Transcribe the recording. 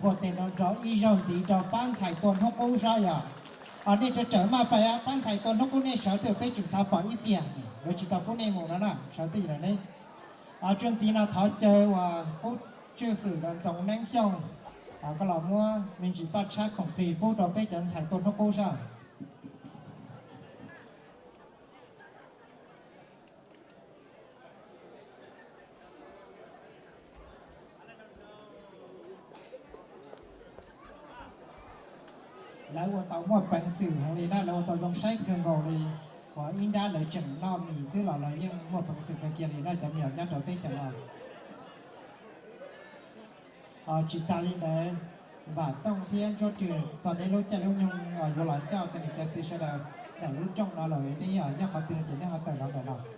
Ua tes nrov nrov ib zaug ntxiv rau pab ntxhais tua hnub qub sab yog. Nej rawm rawm maj pab ntxhais tua hnub qub, nej sawv twj ywm, peb tseem xav pom ib pliag, lawv tsis tau pub nej mus no na, sawv twj ywm na ne. Tsuas ntxiv no thov caw uas qub tswj fwm los Ntxoov Neeb Xyooj, koj los muab me ntsis paj tshab khoom plig pub rau peb cov ntxhais tua hnub qub sab. Lawv ua tau muaj peev xwm heev li na, lawv ua tau zoo saib kawg nkaus li. Uas ib nrab lawv tseem noj mis xwb los lawv yeej muaj peev xwm kawg kiag li no cov me nyuam nyob rau teb chaws no. Tsis tas li ntawd, Vam Tooj thiab Ntsuab Rwg txog neb lub caij lub nyoog yuav los coj cov niam cov txiv sawv daws ntawm lub rooj no lawm, neb nyob qhov twg no ces neb ho tawm los ntawm no.